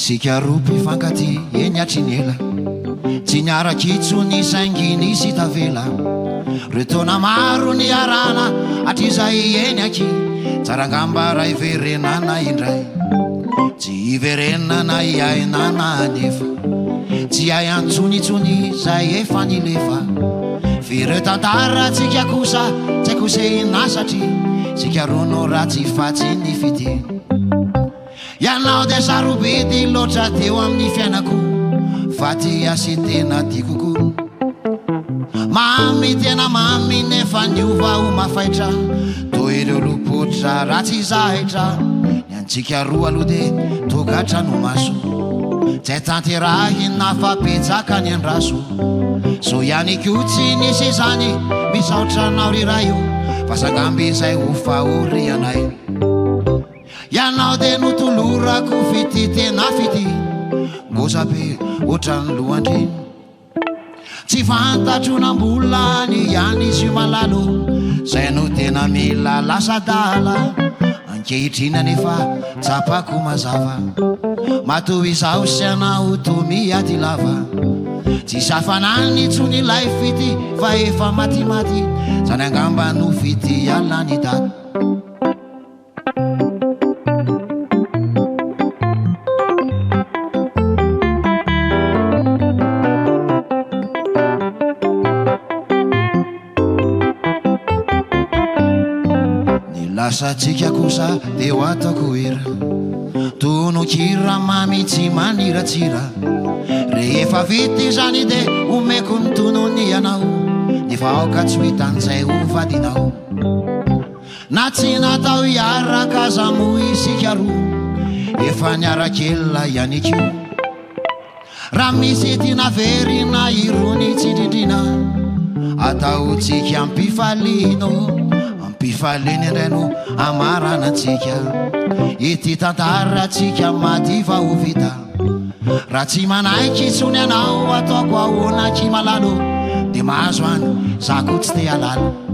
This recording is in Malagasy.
Isika roa mpifankatia eny hatry ny ela Tsy niaraka intsony saingy nisy tavela Reo taona maro niarahana hatrizay eny aky Tsara angamba raha hiverenana indray Tsy hiverenana hiainana anefa Tsy hay antsony intsony izay efa nilefa F'ireo tantarantsika kosa tsy haiko sehina Satria isika roa no ratsy fa tsy ny fitia Ianao dia sarobidy loatra teo amin'ny fiainako Fa tia sy tena tiako koa Mamy tena mamy nefa niova ho mafaitra Toy ireo lopotra ratsy zaitra Ny antsika roa aloha dia tokantrano maso Tsy hay tanterahina fa betsaka ny andraso Soa ihany koa tsy nisy izany Misaotra anao ry Ray o Fa sangamby izay ho fahorianay Ianao dia notolorako fitia tena fitia Ngoza be ohatran'ny lohan-dreny Tsy fantatro na mbola any ihany izy io malala o Zay no tena mila lasa adala Ankehitriny anefa tsapako mazava Matoa izaho sy ianao toa miady lava Tsisy hafanana intsony ilay fitia fa efa matimaty Zany angamba no fitia lany daty. Ny lasantsika kosa dia ho ataoko hira Tononkira mamy tsy maniratsira Rehefa vita izany dia omeko ny tonony ianao Nefa aoka tsy ho hitan'izay ho vadinao Na tsy natao hiaraka aza moa isika roa Efa niaraka ela ihany koa Raha misy tiana averina irony tsindrindrina Ataontsika am-pifaliana ô Am-pifaliana indray no hamaranantsika Ity tantarantsika madiva ho vita Raha tsy manaiky intsony ianao ataoko ahoana aky malala ô Dia mahazo any, za koa tsy te halala.